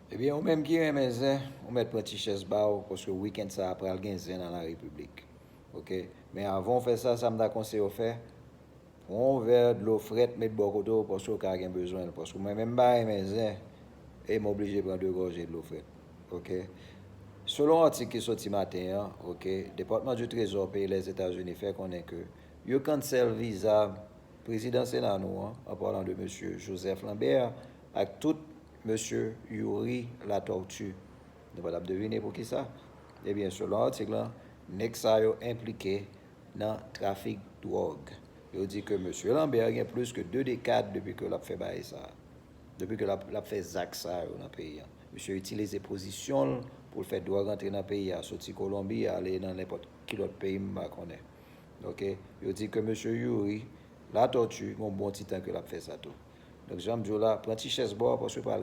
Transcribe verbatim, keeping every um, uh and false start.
Ebyen, ou menm ki renmen zen, ou mèt pran ti chèz ba w, paske wikenn sa a pral gen zen nan la repiblik. Oke? Men avan w fè sa, sa m ta konseye w fè, pran yon vè dlo frèt, met bò kote w, paske w ka gen bezwen l. Paske mwen menm m pa renmen zen, e m oblije pran de gòje dlo frèt. Oke? Selon atik ki soti maten an, oke, Depatman di Trezò peyi Lèzetazini fè konnen ke yo cancel viza prezidan Sena nou an, an palan de mesye Joseph Lambert, ak tout mesye Youri Latortue. Nou pa t ap devine poukisa? Ebyen, selon atik lan, nèg sa yo enplike nan trafik dwòg. Yo di ke mesye Lambert gen plis ke de dekad depi ke l ap fè bagay sa a. Depi ke l ap, l ap fè zak sa yo nan peyi a. Misye itilize pozisyon l pou l fè dwòg antre nan peyi a, soti Kolonbi, ale nan nenpòt ki lòt peyi m pa konnen. Oke? Yo di ke mesye Youri Latortue gen yon bon ti tan ke l ap fè sa tou. Donk, jan m di w la, pran ti chèz ba w, paske pral